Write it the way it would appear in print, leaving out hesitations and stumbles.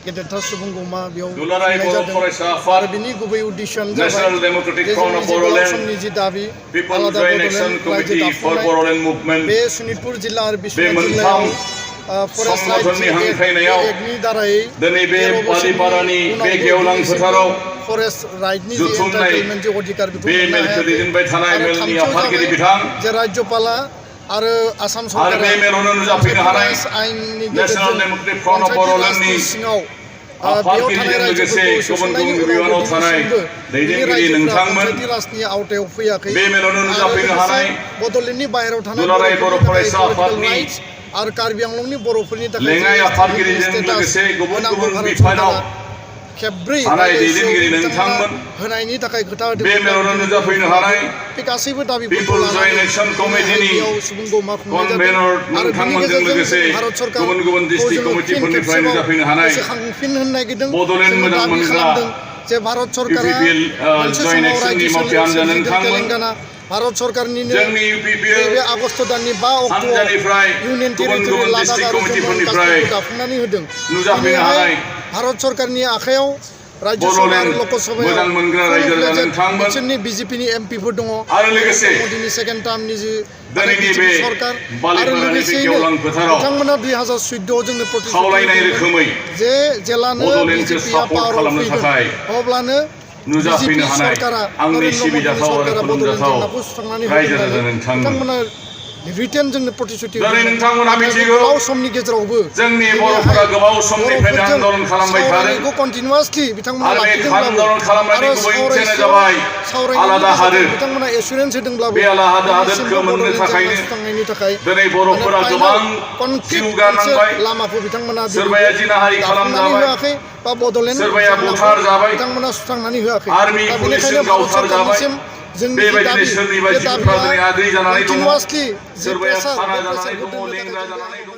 गेदेरथार सुबुंगौमा बेयाव दुलाराय खुंनाय बर' जादों फरायसा आरो आफाद बिनि गुबै उद्देश्यआनो नेशनेल जाबाय डेमोक्रेटिक बे फ्रन्ट जोंनि अफ जे गोलाव बर'लेण्ड समनि जि दाबि पिपल आलादा जयन्ट एक्शन बड'लेण्ड रायजो कमिटि फर दाफुंनाय बर'लेण्ड मुभमेन्ट बे सनितपुर जिल्ला आरो बे बिश्वनाथ मोनथाम जिल्लायाव फरेस्ट राइट संगठननि हांख्रायनायाव एक्टनि दारै दिनै बे 13 बालिपारानि बे बोसोरनि गेवलां फोथाराव फरेस्ट राइटनि जि जुथुमनाय एन्टाइटेलमेन्ट जि अधिकार बेखौ बे मोननो मेलखौ हायाखै दैदेनबाय थानाय आरो मेलनि थामथियाव आफादगिरि जाबाय बिथां जे राज्यपाला आरो आसाम आरो बे सरकारा मेलावनो नुजाफैनो हानाय आयेननि नेशनेल गेजेरजों डेमोक्रेटिक फ्रन्ट अफ बर'लेण्डनि सिङाव बेयाव थानाय आफादगिरिजों लोगोसे रायजोफोरखौ गुबुन सोसननायनि गुबुन उनावबो बिबानाव थानाय दिनैसिमबो बिनि दैदेनगिरि रायजोफोरा नोंथांमोन पन्चायती राजनि आवथायाव फैयाखै बे मेलावनो आरो नुजाफैनो लोगोसे हानाय बड'लेण्डनि बाहेरायाव थानाय दुलाराय बर' बर'फोरनि फरायसा थाखाय पलिटिकेल आफादनि राइट्स आरो कार्बि आंलंनि बर'फोरनि थाखाय लेङाइ आफादगिरिजों लोगोसे गुबुन गुबुन बिफानाव खेब्रै थानाय दैदेनगिरि नोंथांमोन होनायनि थाखाय खोथा होदों बे मेलावनो नुजाफैनो हानाय बे गासैबो दाबिफोरखौ पिपल जयन्ट एक्शन कमिटिनि बेयाव सुबुंगौमा खुंनाय जादों कनभेनर आरो बिनि नोंथांमोनजों लोगोसे गेजेरजों भारत सरकार गुबुन गुबुन डिस्ट्रिक्ट कमिटिफोरनिफ्राय नुजाफैनो हानाय गोसोखांफिन होनो नागिरदों बड'लेण्ड जोङो मोजां दाबि मोनग्रा खालामदों जे भारत सरकारा UPPL मोनसे जयन्ट समाव एक्शननि रायजो मावथि हानजा सोरजिदों नोंथांमोन तेलेंगाना भारत सरकारनिनो जोंनि UPPL बे आगष्ट दाननि 5 अक्ट'आव हानजानिफ्राय इउनियन गुबुन टेरिटरि गुबुन लादाख डिस्ट्रिक्ट आरो जम्मु एन्ड कमिटिफोरनिफ्राय काश्मीरखौ दाफुंनानै होदों नुजाफैनो दिनैहाय हानाय भारत सरकारनि आखायाव राज्य सभा आरो बड'लेण्ड लकसभायाव मोजां मोनग्रा रायजो राजा नोंथांमोन बिसोरनि बिजेपिनि एमपिफोर दङ आरो लोगोसे मोदीनि सेकेन्ड टार्मनि जि दिनैनि बे सरकार आरो बालिपारानि बे लोगोसेयैनो गेवलां फोथाराव बिथांमोना 2014 जोंनो खावलायनाय रोखोमै जे जेलानो बड'लेण्डखौ बिजेपिया सापर्ट पावाराव खालामनो फैगोन थाखाय अब्लानो नुजाफैनो बिजेपि हानाय सरकारा आंनि नरेन्द्र मदीनि सिबिजाथाव आरो सरकारा बड'लेण्ड खुलुमजाथाव जेंनाखौ सुस्रांनानै रायजो होगोन राजा होननानै नोंथांमोन बिथांमोना रिटेन जोंनो प्रतिश्रुति दिनै नोंथांमोना मिथिगौ गोलाव समनि गेजेरावबो जोंनि बर'फोरा गोबाव समनिफ्रायनो आन्दलन खालामबाय थादों सावरायनायखौ कन्टिनिउआसलि बिथांमोना आरो बे लाखिदोंब्लाबो आन्दलन खालामनायनि आरो गुबै ओंथियानो जाबाय आलादा हादोर बिथांमोना एसुरेन्स होदोंब्लाबो बे आलादा हादोरखौ मोननो थाखायनो दिनै बर'फोरा गोबां जिउ गारनांबाय लामाखौ बिथांमोना सोरबाया जिनाहारि खालामजाबाय होआखै बा बड'लेण्ड सोरबाया बुथार जाबाय बिथांमोना सुस्रांनानै होआखै आर्मि पुलिसजों गावथार जाबाय बेबायदिनो सोरनिबा जिउफ्रा दिनै आद्रि जानानै दङ सोरबाया खाना जानानै दङ लेंग्रा जानानै दङ